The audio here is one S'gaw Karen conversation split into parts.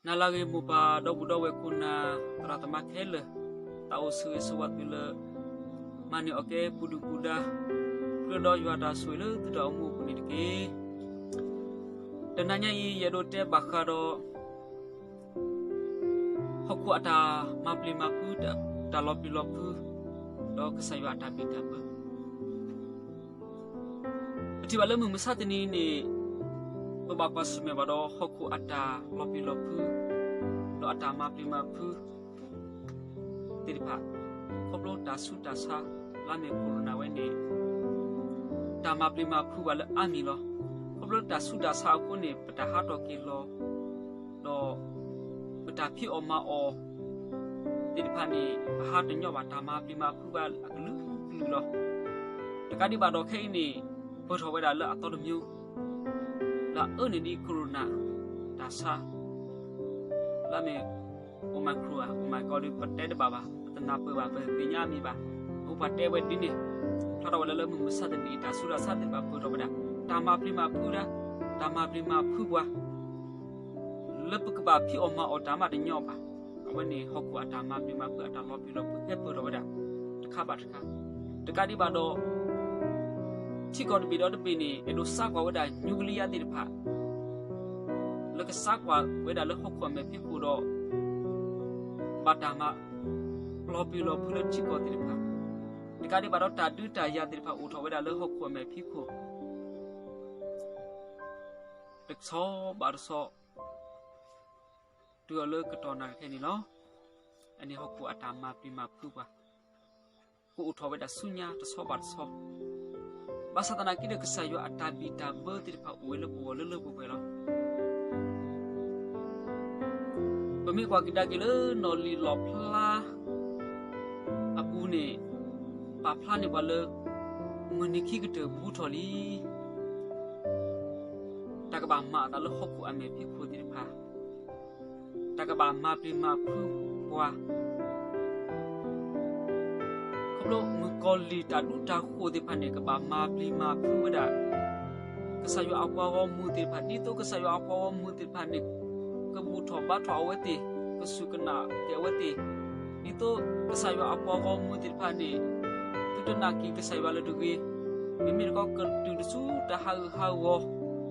နၤလၢအဂ့ၤ မိၢ်ပၢ်ဒီပုၢ်ဒီဝဲၢ်ခိၣ်နၢ် သရၣ်သမါခဲလၢာ်, သးအိၣ်ဆၢဂ့ၤဆၢဝါသုလၢ မၤန့ၢ်အီၣ်ကဲပူၤဒုၣ်ပူၤဒါ ကြၢးဒီးယွၤတၢ်ဆိၣ်ဂ့ၤလၢသုတၢ်အိၣ်မူအပူၤန့ၣ်တက့ၢ်. တနၤညါအံၤ ယအဲၣ်ဒိးတဲဘၣ်ဃးဒီး ဟီၣ်ခိၣ်အတၢ်မၤပျံၤမၤဖုး တၢ်လီၤပျံၤလီၤဖုး ဒီးကစၢ်ယွၤအတၢ်ဘံၣ်တၢ်ဘၢ ပထံၣ်ဘၣ်လၢမုၢ်မဆါတနံၤန့ၣ် ပဘၣ်ကွၢ်ဆၢၣ်မဲာ်ဘၣ်ဒီးဟီၣ်ခိၣ်အတၢ်လီၤပျံၤလီၤဖုး ဒီးအတၢ်မၤပျံၤမၤဖုးသ့ၣ်တဖၣ် ခီဖျိတၢ်ဆူးတၢ်ဆါ လၢအမ့ၢ် corona ဝဲန့ၣ် တၢ်မၤပျံၤမၤဖုးပှၤလၢအါမံၤလီၤ. ခီဖျိတၢ်ဆူးတၢ်ဆါအဃိန့ၣ် ပတၢ်ဟးထီၣ်က့ၤလီၤ ဒီး ပတၢ်ဖံးအီၣ်မၤအီၣ်သ့ၣ်တဖၣ်န့ၣ် ပဟးတညီဘၣ် တၢ်မၤပျံၤမၤဖုးပှၤအကလုာ်ကလုာ်လီၤ. တကးဒံးဘၣ်ဒီးခဲအံၤန့ၣ် ပၢၢ်ထီၣ်ဝဲဒၣ်လၢအသီတမံၤ လၢအအၢန့ၢ်ဒံး corona တၢ်ဆါ လၢအမ့ၢ် Omicron ဧါ Omicron ဒီး ပတဲတဘၣ်ဘၣ် ပတနၢ်ပၢၢ်ဘၣ် ပသ့ၣ်ညါမံၤဘၣ်. အဃိပှၤတဲဝဲဒ်န့ၣ် ဖျါထီၣ်ဝဲလၢ လၢမုၢ်မဆါတနံၤအံၤ တၢ်ဆူးတၢ်ဆါသ့ၣ်တဖၣ်ပၢၢ်ထီၣ်ဝဲဒၣ် တၢ်မၤပျံၤမၤဖုးဒၣ် တၢ်မၤပျံၤမၤဖုးပှၤ လၢပကဘၣ်ဖံးအီၣ်မၤအီၣ်တၢ်မးတညီဘၣ်. အဝဲန့ၣ်ဟီၣ်ခိၣ်အတၢ်မၤပျံၤမၤဖုး အတၢ်လီၤပျံၤလီၤဖုးဟဲပၢၢ်ထီၣ်ဝဲဒၣ် တခါဘၣ်တခါ. တကးဒံးဘၣ်ဒီး ထံကီၢ်တဘ့ၣ်ဒီးတဘ့ၣ်န့ၣ် အဲၣ်ဒိးစါကွၢ်ဝဲဒၣ် nuclear သ့ၣ်တဖၣ် လၢကစါကွၢ်ဝဲဒၣ်လၢဟီၣ်ခိၣ်အမဲာ်ဖံးခိၣ်ဒီး ဘၣ်တၢ်မၤ လီၤပျံၤလီၤဖုးလၢထံကီၢ်သ့ၣ်တဖၣ် တကးဒံးဘၣ်ဒီး တၢ်ဒုးတၢ်ယၤသ့ၣ်တဖၣ်အိၣ်ထီၣ်ဝဲဒၣ်လၢဟီၣ်ခိၣ်အမဲာ်ဖံးခိၣ် တဆီဘၣ်တဆီ တုၤအီၤလၢကတီၢ်နၣ်ရံၣ်ခဲအံၤန့ၣ်လီၤ. အန့ၣ်ဟီၣ်ခိၣ်အတၢ်မၤပျံၤမၤဖုးပှၤ ကအိၣ်ထီၣ်ဝဲဒၣ်ဆူညါတဆီဘၣ်တဆီ ဘၣ်ဆၣ်သနာ်က့ဒီး ကစၢ်ယွၤအတၢ်ဘံၣ်တၢ်ဘၢသ့ၣ်တဖၣ်အိၣ်ဝဲလၢပဂီၢ်လၢလၢပှဲၤပှဲၤလီၤ. ပမ့ၢ်ကွၢ်ကဒါက့ၤလၢနီၣ်လံၣ်လီၣ်ဖျါအပူၤန့ၣ် ပာ်ဖျါန့ၢ်ပှၤလၢ မုၢ်နံၤခံကတၢၢ်ဘူးထီၣ်လံ တၢ်ကဘၣ်မၤအသးလၢဟီၣ်ခိၣ်အမဲာ်ဖံးခိၣ်သ့ၣ်တဖၣ် တၢ်ကဘၣ်မၤပျံၤမၤဖုးပှၤ ခီဖျိမုၣ်ကီၤလံၢ်တၢ်ဒူတၢ်ဃိၣ်သ့ၣ်တဖၣ်န့ၣ် ကဘၣ်မၤပျံၤမၤဖုးဝဲဒၣ် ကစၢ်ယွၤအပှၤဂီၢ်မုၢ်သ့ၣ်တဖၣ် ဒ်သိးကစၢ်ယွၤအပှၤဂီၢ်မုၢ်သ့ၣ်တဖၣ်န့ၣ် ကဘူၣ်ထီၣ်ဘါထီၣ်အဝဲသ့ၣ် ကစူၢ်ကနာ်က့ၤအဝဲသ့ၣ် ဒ်သိးကစၢ်ယွၤအပှၤဂီၢ်မုၢ်သ့ၣ်တဖၣ်န့ၣ် သုတနာ်က့ၤကစၢ်ယွၤလၢတဂ့ၤ, မ့မ့ၢ်တခီ ကတုၤတဆူတၢ်ဟးဂူာ်ဟးဂီၤ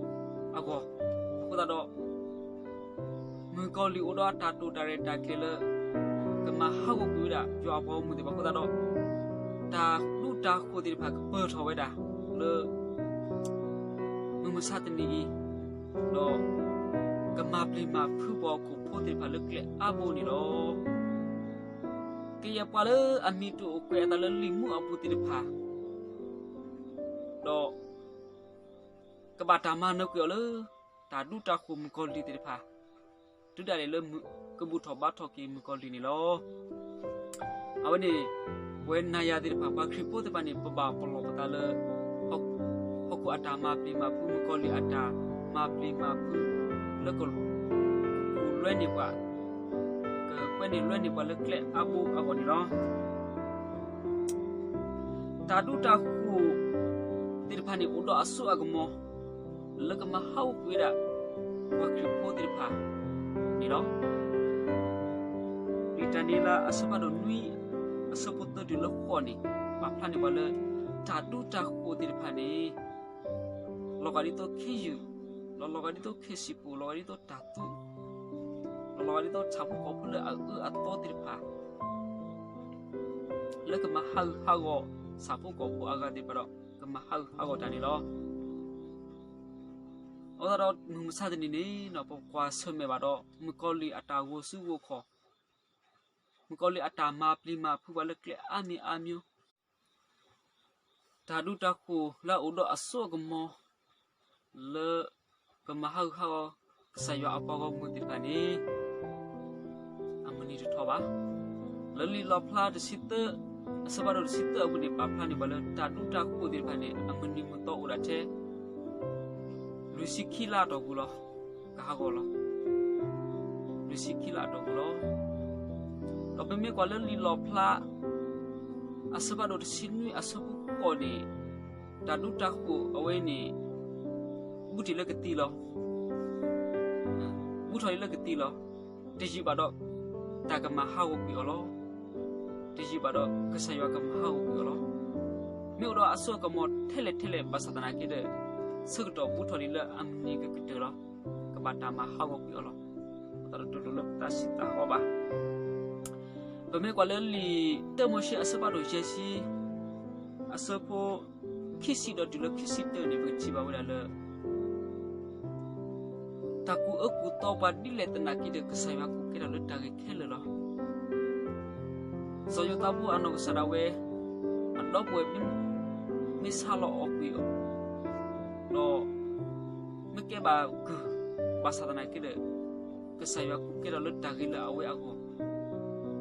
အဂီၢ်, အဃိသတးဒီး မုၣ်ကီၤလံၢ်အိၣ်ဒီးအတၢ်တိာ်တၢ်ရဲၣ်တၢ်ကျဲၤလၢ ကမၤဟးဂီၤကွံာ်ဝဲဒၣ် ယွၤအပှၤဂီၢ်မုၢ်သ့ၣ်တဖၣ်အဃိသတးဒီး တၢ်ဒူတၢ်ဃိၣ်သ့ၣ်တဖၣ်ကပၢၢ်ထီၣ်ဝဲဒၣ်လၢ မုၢ်မဆါတနံၤအံၤ, ဒီး ကမၤပျံၤမၤဖုးပှၤဟီၣ်ခိၣ်ဖိသ့ၣ်တဖၣ်လၢကျဲအါဘိန့ၣ်လီၤ. ကယဲၢ်ပှၤလၢအမံၤတအိၣ်ကွဲးအသးလၢလံာ်မူအပူၤသ့ၣ်တဖၣ် ဒီး ကဘၣ်တၢ်မၤနၢၤကွံာ်အီၤလၢ တၢ်ဒူတၢ်ဃိၣ်မုၣ်ကီၤလံၢ်သ့ၣ်တဖၣ် တုၤဒၣ်လဲာ်လၢ ကဘူၣ်ထီၣ်ဘါထီၣ်က့ၤမုၣ်ကီၤလံၢ်န့ၣ်လီၤ. အဝဲန့ၣ် ပဝဲနၤယၤသ့ၣ်တဖၣ် ပှၤခရံာ်ဖိသ့ၣ်တဖၣ်န့ၣ် ပဘၣ်ပလီၢ်ပသးလၢ ဟီၣ်ခိၣ်အတၢ်မၤပျံၤမၤဖုး မုၣ်ကီၤလံၢ်အတၢ်မၤပျံၤမၤဖုး လၢ ကလူၤလွဲန့ၢ်ပှၤ, ကကွဲန့ၢ်လွဲန့ၢ်ပှၤလၢကျဲအါဘိအဂီၢ်န့ၣ်လီၤ. တၢ်ဒူတၢ်ဃိၣ်သ့ၣ်တဖၣ်န့ၣ် အိၣ်ဒီးအစိအကမီၤ လၢကမၤဟးဂီၤကွံာ်ဝဲဒၣ် ပှၤခရံာ်ဖိသ့ၣ်တဖၣ်န့ၣ်လီၤ. လံာ်တၢ်န့ၤလၢအဆၢဖးဒိၣ်နွံ အဆၢဖိသၢတုၤလၢဃိးန့ၣ် ပာ်ဖျါန့ၢ်ပှၤလၢ တၢ်ဒူတၢ်ဃိၣ်သ့ၣ်တဖၣ်န့ၣ် လီၤဂာ်ဒ်သိးခ့ယုၢ်, ဒီးလီၤဂာ်ဒ်သိးခ့စံၣ်ပူၤ, လီၤဂာ်ဒ်သိးတၢ်သူ ဒီးလီၤဂာ်ဒ်သိးဆၣ်ဖိကီၢ်ဖိလၢအအၢအသီသ့ၣ်တဖၣ် လၢကမၤဟးဂူာ်ဟးဂီၤဆၣ်ဖိကီၢ်ဖိအဂၤသ့ၣ်တဖၣ်ဒီး ကမၤဟးဂူာ်ဟးဂီၤတၢ်န့ၣ်လီၤ. အဃိသတးဒီးမုၢ်မဆါတနံၤန့ၣ် ပကွၢ်ဆၢၣ်မဲာ်ဘၣ်ဒီး မုၣ်ကီၤလံၢ်အတၢ်ဂိၢ်စုဂိၢ်ခီၣ်, မုၣ်ကီၤလံၢ်အတၢ်မၤပျံၤမၤဖုးပှၤလၢကျဲအါမံၤအါမံၤ, တၢ်ဒူတၢ်ဃိၣ်လၢအအိၣ်ဒီးအစိအကမီၤ လၢ ကမၤဟးဂူာ်ဟးဂီၤ ကစၢ်ယွၤအပှၤဂီၢ်မုၢ်သ့ၣ်တဖၣ်န့ၣ် အမုၢ်နံၤတထီဘၣ်. လၢလံာ်လီၣ်ဖျါတဆံသၢ အဆၢဖးဒိၣ်တဆံသၢအပူၤန့ၣ် ပာ်ဖျါန့ၢ်ပှၤလၢ တၢ်ဒူတၢ်ဃိၣ်သ့ၣ်တဖၣ်န့ၣ် အမုၢ်နံၤမုၢ်သီအိၣ်ဒၣ်ထဲ လွံၢ်ဆံခံလါအတီၢ်ပူၤလီၤ. ကဟးဂီၤလီၤ. လွံၢ်ဆံခံလါအတီၢ်ပူၤလီၤ. ဒီးပမ့ၢ်ကွၢ်လၢလံာ်လီၣ်ဖျါ အဆၢဖးဒိၣ်တဆံနွံအဆၢဖိဃိးန့ၣ် တၢ်ဒူတၢ်ဃိၣ်အဝဲန့ၣ် ဘူးထီၣ်လၢကသံလီၤ. ဘူးထီၣ်လၢကသံလီၤ. တယံာ်ဘၣ်ဒီး တၢ်ကမၤဟးဂီၤကွံာ်အီၤလီၤ. တယံာ်ဘၣ်ဒီးကစၢ်ယွၤကမၤဟးဂီၤကွံာ်အီၤလီၤ. မ့ၢ်အိၣ်ဒီးအစိအကမီၤထဲလဲၣ်ထဲလဲၣ်ဘၣ်ဆၣ်သနာ်က့ဒီး ဆၢကတီၢ်ဘူးထီၣ်ဒံးလၢအမုၢ်နံၤကကတၢၢ်လီၤ. ကဘၣ်တၢ်မၤဟးဂီၤကွံာ်အီၤလီၤ. တၢ်တလိၣ်လၢပတၢ်စံးတၢ်ဟီဘၣ်. ပမ့ၢ်ကွၢ်လၢလံာ်တၢမိၤၡ့အဆၢဖးဒိၣ်ယဲၢ်ဆံ အဆၢဖိ ခံဆံဒီးတုၤလၢခံဆံတၢန့ၣ် ပကထံၣ်ဘၣ်ဝဲဒၣ်လၢ တၢ်ကူၣ်အၢကူၣ်သီပှၤဒ်လဲၣ်သနာ်က့ဒီး ကစၢ်ယွၤကူၣ်ကဲထီၣ်လၢတၢ်ဂ့ၤခဲလၢာ်လီၤ. စီၤယိၤသးဖိအနီၢ်ကစၢ်ဒၣ်ဝဲ အဒီပုၢ်ဝဲၢ် မ့ၢ်ဆါလီၤအီၤကွံာ်အီၤ ဒီး မ့ၢ်ကဲဘၣ်ကုၢ် ဘၣ်ဆၣ်သနာ်က့ဒီး ကစၢ်ယွၤကူၣ်ကဲထီၣ်လၢတၢ်ဂ့ၤလၢအဝဲအဂီၢ်,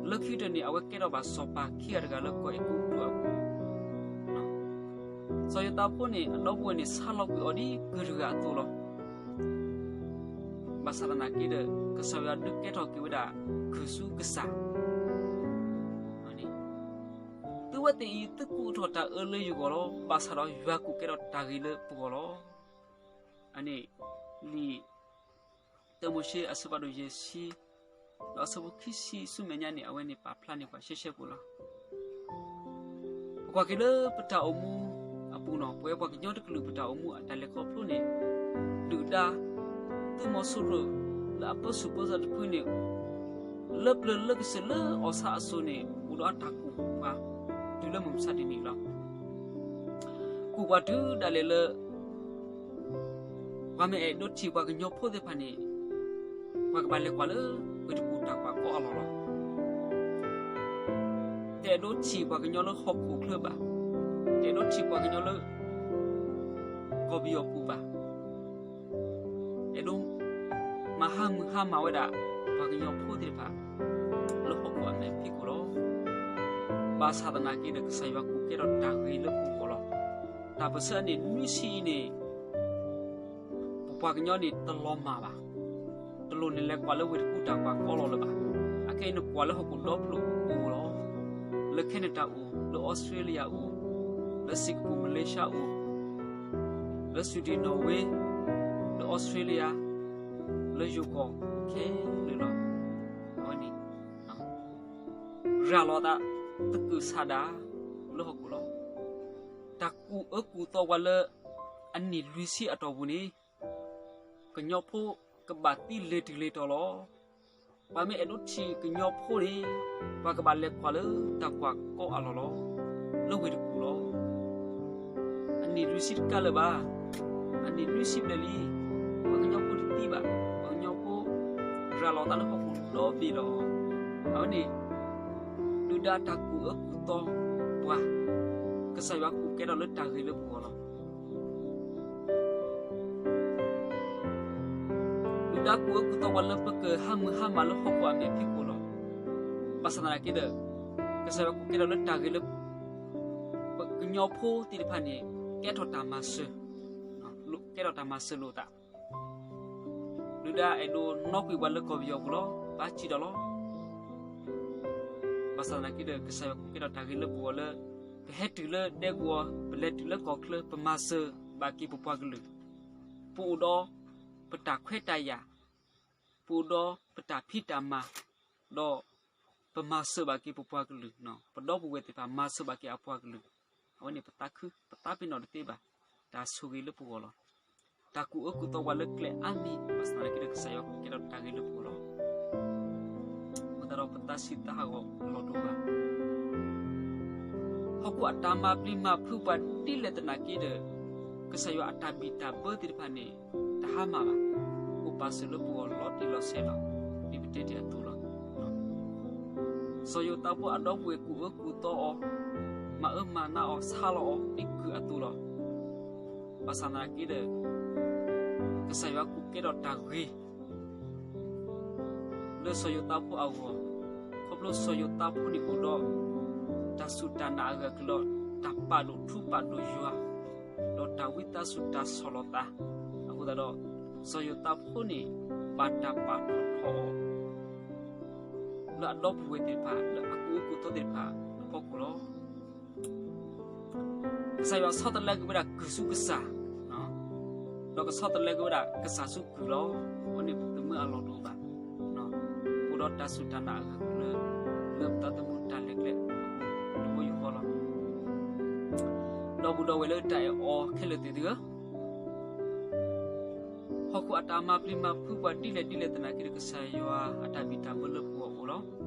လၢခံကတၢၢ်န့ၣ် အဝဲကဲထီၣ်ဘၣ်စီၤပၤခံဂၤတဂၤလၢကီၢ်အဲၤကူပတူးအပူၤ, စီၤယိၤသးဖိန့ၣ် အဒီပုၢ်ဝဲၢ်န့ၣ် ဆါလီၤကွံာ်အီၤဒ်ကုၢ်တဂၤအသိးလီၤ. ဘၣ်ဆၣ်သနာ်က့ဒီး ကစၢ်ယွၤဒုးကဲထီၣ်က့ၤဝဲဒၣ် ကုၢ်ဆူကစၢ် သုဝဲသ့ၣ်အံၤ သုကူၣ်ထီၣ်တၢ်အၢလၢယဂီၢ်လီၤ. ဘၣ်ဆၣ်ဒီးယွၤကူၣ်ကဲထီၣ်တၢ်ဂ့ၤလၢပဂီၢ်လီၤ. အန့ၣ် လံာ်တၢမိၤၡ့အဆၢဖးဒိၣ်ယဲၢ်ဆံ ဒီးအဆၢဖိခံဆံဆူမဲာ်ညါန့ၣ် အဝဲန့ၣ်ပာ်ဖျါန့ၢ်ပှၤရှဲရှဲဖိလီၤ. ပကွၢ်က့ၤလၢပတၢ်အိၣ်မူအပူၤန့ၣ် ပဝဲပှၤကညီတကလုာ်ပတၢ်အိၣ်မူအတၢ်လဲၤခီဖျိန့ၣ် ဒုၣ်ဒါ သုးမီၤစိရိၤ လၢအပၢဆူၣ်ပၢစိးတဖုန့ၣ် လၢပျၢၤလၢကစၢၢ်လၢအီၣ်ဆါအစိၤန့ၣ် အိၣ်ဒီးအတၢ်ကူၣ်ပှၤ တုၤလၢမုၢ်မဆါတနံၤလီၤ. ကူၣ်ပှၤတုၤဒၣ်လဲာ်လၢ ပှၤမ့ၢ်အဲၣ်ဒိးထံၣ်ပှၤကညီဖိသ့ၣ်တဖၣ်န့ၣ် ပှၤကဘၣ်လဲၤကွၢ်လၢ ဝ့ၢ်တကူၣ်တၢ်ကွၢ်ကီအလီၢ်လီၤ. တအဲၣ်ဒိးထံၣ်ပှၤကညီလၢဟီၣ်ခိၣ်ချၢဘၣ်, တအဲၣ်ဒိးထံၣ်ပှၤကညီလၢ ကီၢ်ပယီၤပူၤဘၣ်. အဲၣ်ဒိး မၤဟါမုၢ်ဟါမၢ်ဝဲဒၣ် ပှၤကညီဖိသ့ၣ်တဖၣ် လၢဟီၣ်ခိၣ်အမဲာ်ဖံးခိၣ်လီၤ. ဘၣ်ဆၣ်သနာ်က့ဒီး ကစၢ်ယွၤကူၣ်ကဲထီၣ်တၢ်ဂ့ၤလၢပဂီၢ်လီၤ. တၢ်ပၢၢ်ဆၢအနံၣ်နွံဆံအံၤန့ၣ် ပပှၤကညီန့ၣ်တလီၤမၢ်ဘၣ်. တလိၣ်န့ၣ်လဲၤကွၢ်လၢဝ့ၢ်တကူၣ်တၢ်ကွၢ်ကီလီၢ်လၢၤဘၣ်. အခဲအံၤန့ၣ်ကွၢ်လၢဟီၣ်ခိၣ်ဒီဖျၢၣ်အိၣ်လီၤ. လၢ Canada အိၣ်, လၢ Australia အိၣ်, လၢ Singapore Malaysia အိၣ်, လၢ Sweden Norway, လၢ Australia, လၢယိၤကီၢ်ခဲလၢာ်လီၤ. အဝဲန့ၣ် ရၤလီၤသး သကုၤဆးဒး လၢဟီၣ်ခိၣ်လီၤ. တၢ်ကူၣ်အၢကူၣ်သီပှၤလၢ အနံၣ်လွံၢ်ဆံအတီၢ်ပူၤန့ၣ် ကညီဖိကဘၣ်သံလ့ၤတုၤလ့ၤတီၤလီၤ. ပှၤမ့ၢ်အဲၣ်ဒိးထံၣ်ကညီဖိန့ၣ် ပှၤကဘၣ်လဲၤကွၢ်လၢတၢ်ကွၢ်ကီအလီၢ်လီၤ. လၢဝ့ၢ်တကူၣ်လီၤ. အနံၣ်လွံၢ်ဆံတကးလၢၤဘၣ်. အနံၣ်နွံဆံဘျဲၣ်လံ. ပှၤကညီဖိတသံဘၣ်. ပှၤကညီဖိ ရၤလီၤသးလၢဟီၣ်ခိၣ်ဒီဘ့ၣ်လီၤ. အဝဲန့ၣ် ဒုၣ်ဒါတၢ်ကူၣ်အၢကူၣ်သီပှၤ, ကစၢ်ယွၤကူၣ်ကဲထီၣ်လၢတၢ်ဂ့ၤလၢပဂီၢ်လီၤ. ဒုၣ်ဒါကူၣ်အၢကူၣ်သီပှၤလၢပကဟါမုၢ်ဟါမၢ်လၢဟီၣ်ခိၣ်အမဲာ်ဖံးခိၣ်လီၤ. ဘၣ်ဆၣ်သနာ်က့ဒီး ကစၢ်ယွၤကူၣ်ကဲထီၣ်လၢတၢ်ဂ့ၤလၢ ပကညီဖိသ့ၣ်တဖၣ်န့ၣ် ကဲထီၣ်တၢ်မၤစၢၤ, ကဲထီၣ်တၢ်မၤစၢၤလိာ်သး ဒုၣ်ဒါအဲၣ်ဒိးနီၣ်ကွံာ်ပှၤလၢကီၢ်ပယီၤပူၤလီၤ. ဘၣ်စံးဒီးလီၤ. ဘၣ်ဆၣ်သနာ်က့ဒီး ကစၢ်ယွၤကူၣ်ကဲထီၣ်တၢ်ဂ့ၤလၢပဂီၢ်လၢ ပဟဲတုၤလၢဒဲကဝီၤ, ပလဲၤတုၤလၢကီၢ်ချၢ, ပမၤစၢၤဘၣ်က့ၤပပှၤကလုာ်, ပအိၣ်ဒီးပတၢ်ခွဲးတၢ်ယာ်, ပအိၣ်ဒီးပတၢ်ဖံးတၢ်မၤ, ဒီးပမၤစၢၤဘၣ်က့ၤပပှၤကလုာ်, ပဒီပုၢ်ဝဲၢ်သ့ၣ်တဖၣ် မၤစၢၤဘၣ်က့ၤအပှၤကလုာ်, အဝဲန့ၣ်ပသးခု ပသးပ့ၤနီၣ်တသ့ဘၣ်. တၢ်ဆိၣ်ဂ့ၤလၢပဂီၢ်လီၤ. တၢ်ကူၣ်အၢကူၣ်သီပှၤလၢကျဲအါမံၤ ဘၣ်ဆၣ်သနာ်က့ဒီး ကစၢ်ယွၤကူၣ်ကဲထီၣ်တၢ်ဂ့ၤလၢပဂီၢ်လီၤ. အဃိသတးဒီး ပသးဆံးသးဟးဂီၤအလီၢ်တအိၣ်ဘၣ်. ဟီၣ်ခိၣ်အတၢ်မၤပျံၤမၤဖုးပှၤဒ်လဲၣ်သနာ်က့ဒီး ကစၢ်ယွၤအတၢ်ဘံၣ်တၢ်ဘၢသ့ၣ်တဖၣ်န့ၣ် တဟါမၢ်ဘၣ်. အိၣ်ပာ်စၢၤလၢပဂီၢ်လီၤတံၢ်လီၤဆဲးလီၤ. ဒ်ပတဲတ့ၢ်အသိးလီၤ. စီၤယိၤသးဖိအဒီပုၢ်ဝဲၢ်ကူၣ်အၢကူၣ်သီအီၤ, မၤအၢမၤနးအီၤ ဆါလီၤအီၤဒ်ကုၢ်အသိးလီၤ. ဘၣ်ဆၣ်သနာ်က့ဒီး ကစၢ်ယွၤကူၣ်ကဲထီၣ်တၢ်ဂ့ၤ လၢစီၤယိၤသးဖိအဂီၢ်, ခီဖျိစီၤယိၤသးဖိန့ၣ်အိၣ်ဒီး တၢ်စူၢ်တၢ်နာ်အဂၢၢ်အကျၢၤဒီး တၢ်ပာ်ဒိၣ်ထူပာ်ဒိၣ်ယွၤ, ဒီးတၢ်ဝံသးစူၤတၢ်ဆီၣ်လီၤသး, အဃိသတးဒီး စီၤယိၤသးဖိန့ၣ် ဘၣ်တၢ်ပာ်ထီၣ်ထီအီၤ လၢအဒီပုၢ်ဝဲၢ်သ့ၣ်တဖၣ် လၢအကူၣ်အၢကူၣ်သီသ့ၣ်တဖၣ်အဖီခိၣ်လီၤ. ကစၢ်ယွၤဆီတလဲက့ၤဝဲဒၣ်ကုၢ်ဆူကစၢ်, ဒီးကဆီတလဲက့ၤဝဲဒၣ်ကစၢ်ဆူကုၢ်လီၤ. အဝဲန့ၣ်ပတမၢအလီၢ်တအိၣ်ဘၣ်. ပအိၣ် တၢ်စူၢ်တၢ်နာ်အဂၢၢ်အကျၢၤ လၢပသးသမူတၢ်လဲၤကျဲအပူၤ တဘိယူၢ်ဃီလီၤ. ဒီပုၢ်ဒီဝဲၢ်လၢတၢ်အဲၣ်အီၤခဲလၢာ်သ့ၣ်သုဧၢ, ဟီၣ်ခိၣ်အတၢ်မၤပျံၤမၤဖုးပှၤဒ်လဲၣ်ဒ်လဲၣ်သနာ်က့ဒီး ကစၢ်ယွၤအတၢ်ဘံၣ်တၢ်ဘၢလၢပဂီၢ်အိၣ်လီၤ.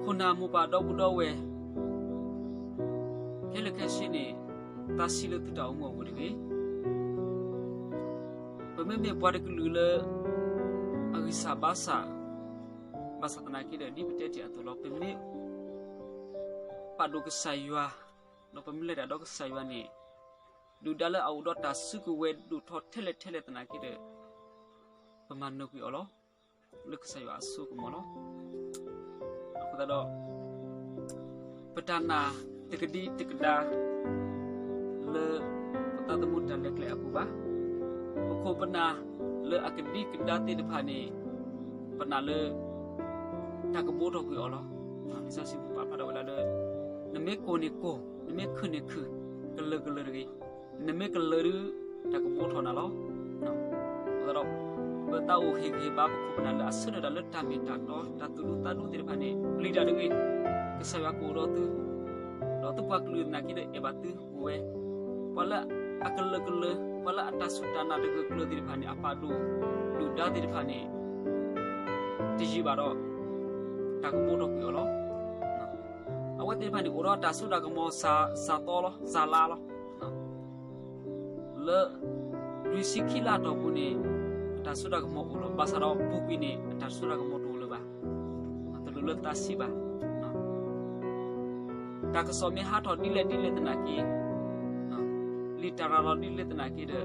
ခိၣ်နၢ်မိၢ်ပၢ်ဒီပုၢ်ဒီဝဲၢ် ခဲလၢာ်ခဲဆ့န့ၣ် သးဆံးလၢသုတၢ်အိၣ်မူအပူၤတဂ့ၤ. ပမ့မ့ၢ်ပှၤတကလုာ်လၢ အဂံၢ်စၢ်ဘါစၢ် ဘၣ်ဆၣ်သနာ်က့ဒီး ဒ်ပတဲတ့ၢ်အသိးလီၤ, ပမ့ၢ်ပာ်ဒိၣ်ကစၢ်ယွၤ ဒီးပမ့ၢ်လဲၤတၢ်ဒီးကစၢ်ယွၤန့ၣ် ဒုၣ်ဒါလၢအအိၣ်ဒီးတၢ်စုကဝဲၤဒိၣ်ထီၣ်ထဲလဲၣ်ထဲလဲၣ်သနာ်က့ဒီး ပမၤနၢၤကွံာ်အီၤလီၤ. လၢကစၢ်ယွၤအစိကမီၤလီၤ. အဃိသတးဒီး ပတၢ်နာ်တကဒံတကဒါ လၢပသးသမူတၢ်လဲၤကျဲအပူၤဘၣ်. ပခိၣ်ပနၢ်လၢအကဒံကဒါသ့ၣ်တဖၣ်န့ၣ် ပနာ်လၢ တၢ်ကဘိထီၣ်ကွံာ်အီၤလီၤ. လံာ်စီဆှံပာ်ဖျါထီၣ်ဝဲဒၣ်လၢ နမ့ၢ်ကိၢ်န့ၣ်ကိၢ်, နမ့ၢ်ခုၣ်န့ၣ်ခုၣ်, ကလၢာ်ကလၢာ်တဂ့ၤ. နမ့ၢ်ကလၢာ်ဒီး တၢ်ကဘိထီၣ်နၤလီၤ. အဃိသတးဒီး ပသးအိၣ်ဟ့ၣ်ဂံၢ်ဟ့ၣ်ဘါပခိၣ်ပနၢ်လၢအဆၢထၢၣ်တၢ်လၢတၢ်မ့ၢ်တၢ်တီ တၢ်သူၣ်ဒူသးဒူသ့ၣ်တဖၣ်န့ၣ် ပျံၤတၢ်တဂ့ၤ. ကစၢ်ယွၤကအိၣ်ဒီးသု ဒီးသုပှၤကလုာ်သနာ်က့ဒီး အဲၣ်ဘၣ်သုအိၣ်ဝဲ. ပှၤလၢအကလၢာ်ကလၢာ် ပှၤလၢအတၢ်စူၢ်တၢ်နာ်တဂၢၢ်ကျၢၤသ့ၣ်တဖၣ်န့ၣ် အပာ်ဒိၣ် ဒုၣ်ဒါသ့ၣ်တဖၣ်န့ၣ် တယံာ်ဘၣ်ဒီး တၢ်ကဘိထီၣ်ကွံာ်အီၤလီၤ. အဝဲသ့ၣ်တဖၣ်န့ၣ် အိၣ်ဒီးတၢ်စိတၢ်ကမီၤ စှၤသီလီၤ စှၤလါလီၤ. လၢ လွံၢ်ဆံခံလါအတီၢ်ပူၤန့ၣ် အတၢ်စိတၢ်ကမီၤအိၣ်လီၤ. ဘၣ်ဆၣ်ဒီးပူၤကွံာ်န့ၣ် အတၢ်စိတၢ်ကမီၤတအိၣ်လၢၤဘၣ်. တလိၣ်လၢသးဆံးဘၣ်. တၢ်ကစီၣ်မ့ၢ်ဟးထီၣ်ဒ်လဲၣ်ဒ်လဲၣ်သနာ်က့, လံာ်တၢ်ရၤလီၤဒ်လဲၣ်သနာ်က့ဒီး ပ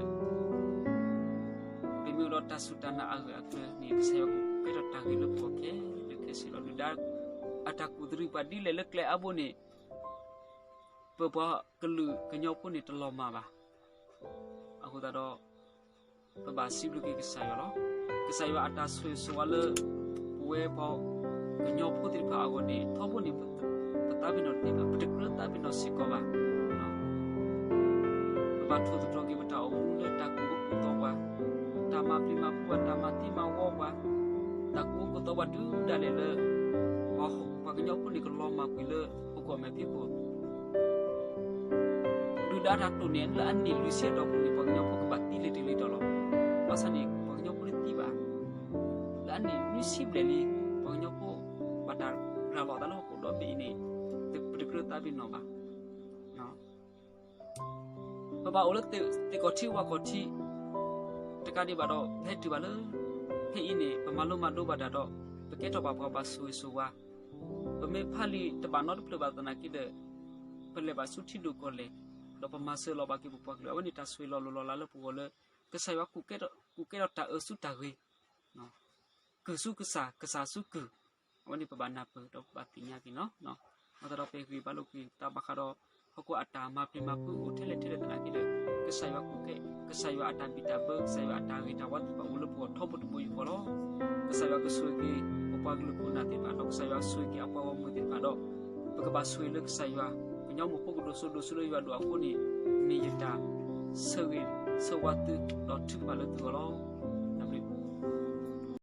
မ့ၢ်အိၣ်ဒီးတၢ်စူၢ်တၢ်နာ်အဂၢၢ်အကျၢၤန့ၣ် ကစၢ်ယွၤကကဲထီၣ်တၢ်ဂ့ၤလၢပဂီၢ်ခဲလၢာ်ခဲဆ့လီၤ. ဒုၣ်ဒါ အတၢ်ကူၣ်သရံးပှၤဒ်လဲၣ်လၢကျဲအါဘိန့ၣ် ပပှၤကလုာ်ကညီဖိန့ၣ် တလီၤမၢ်ဘၣ်. အဃိသတးဒီး ပဘၣ်စံးဘျုးက့ၤကစၢ်ယွၤလီၤ. ကစၢ်ယွၤအတၢ်ဆိၣ်ဂ့ၤဆိၣ်ဝါလၢ ပဝဲပှၤကညီဖိသ့ၣ်တဖၣ်အဂီၢ်န့ၣ် ထီဘိန့ၣ် ပသးပ့ၤနီၣ်တသ့ဘၣ်, ပတကြၢးသးပ့ၤနီၣ်စ့ၢ်ကီးဘၣ်. ပဘၣ်ထိၣ်သတြီၤက့ၤပတၢ်အိၣ်မူလၢတၢ်ကူၣ်ဘၣ်ကူၣ်သီပှၤ, တၢ်မၤပျံၤမၤဖုးပှၤ, တၢ်မၤသံမၤဝီပှၤ, တၢ်ကူၣ်ဘၣ်ကူၣ်သီပှၤတုၤဒၣ်လဲာ်လၢ ပှၤကညီဖိန့ၣ် ကလီၤမၢ်ကွံာ်လၢဟီၣ်ခိၣ်မဲာ်ဖံးခိၣ် ဒုၣ်ဒါတၢ်တိာ်န့ၣ် လၢအနံၣ်လွံၢ်ဆံအတီၢ်ပူၤန့ၣ် ပှၤကညီဖိကဘၣ်သံလံၤတလံၤဒီးလီၤ. ဘၣ်ဆၣ်န့ၣ် ပှၤကညီဖိတသံဘၣ်. လၢအနံၣ်နွံဆံဘျဲၣ်လံ ပှၤကညီဖိ ဘၣ်တၢ်ရၤလီၤအသးလၢဟီၣ်ခိၣ်ဒီဘ့ၣ်အံၤန့ၣ် ပတကြၢးသးပ့ၤနီၣ်ဘၣ်. ပဘၣ်အိၣ်လၢသ့ၣ်ကီၢ်ထံဝၣ်ကီၢ်ထံ တကးဒံးဘၣ်ဒီး ပဟဲတုၤဘၣ်လၢ ဖဲအံၤန့ၣ် ပမၤလိမၤဒိဘၣ်တၢ်ဒီး ပကဲထီၣ်ဘၣ်ပှၤဘၣ်ဆိၣ်ဂ့ၤဆိၣ်ဝါ, ပမ့ၢ်ဖးလံာ်တဘၣ်နီတဖျၢၣ်ဘၣ်သနာ်က့ဒီး ပလဲၤဘၣ်ဆူထံဒိၣ်ကီၢ်လဲၢ်, ဒီးပမၤစၢၤလီၤဘၣ်က့ၤပပှၤကလုာ်, အဝဲန့ၣ်တၢ်ဆိၣ်ဂ့ၤလီၤလိၢ်လီၤလးလၢပဂီၢ်လၢ ကစၢ်ယွၤကူၣ်ကဲထီၣ်တၢ်အၢဆူတၢ်ဂ့ၤ ကုၢ်ဆူကစၢ်, ကစၢ်ဆူကုၢ်, အဝဲန့ၣ်ပဘၣ်နၢ်ပၢၢ် ဒီးပဘၣ်သ့ၣ်ညါက့ၤန့ၣ်လီၤ. အဃိသတးဒီး ပဟ့ၣ်ဂံၢ်ဘါလိာ်က့ၤသးဘၣ်ဃးဒီး ဟီၣ်ခိၣ်အတၢ်မၤပျံၤမၤဖုးအိၣ်ထဲလဲၣ်ထဲလဲၣ်သနာ်က့ဒီး ကစၢ်ယွၤကူၣ်ကဲ, ကစၢ်ယွၤအတၢ်ဘံၣ်တၢ်ဘၢ, ကစၢ်ယွၤအတၢ်ဂ့ၤတၢ်ဝါသ့ၣ်တဖၣ်အိၣ်လၢပဂီၢ်ထီဘိတဘိယူၢ်ဃီလီၤ. ကစၢ်ယွၤကဆိၣ်ဂ့ၤက့ၤ ပပှၤကလုာ်ခိၣ်နၢ်သ့ၣ်တဖၣ်ဒီး ကစၢ်ယွၤဆိၣ်ဂ့ၤက့ၤအပှၤဂီၢ်မုၢ်သ့ၣ်တဖၣ်ဒီး ပကဘၣ်ဆိၣ်ဂ့ၤလၢကစၢ်ယွၤ ကညီမိၢ်ဖိကဒိၣ်စိဒိၣ်စိလၢယွၤဒိၣ်အဃိန့ၣ် မ့ၢ်ယတၢ်ဆၢဂ့ၤဆၢဝါသု ဒီးထုကဖၣ်လၢသုဂီၢ်လီၤ.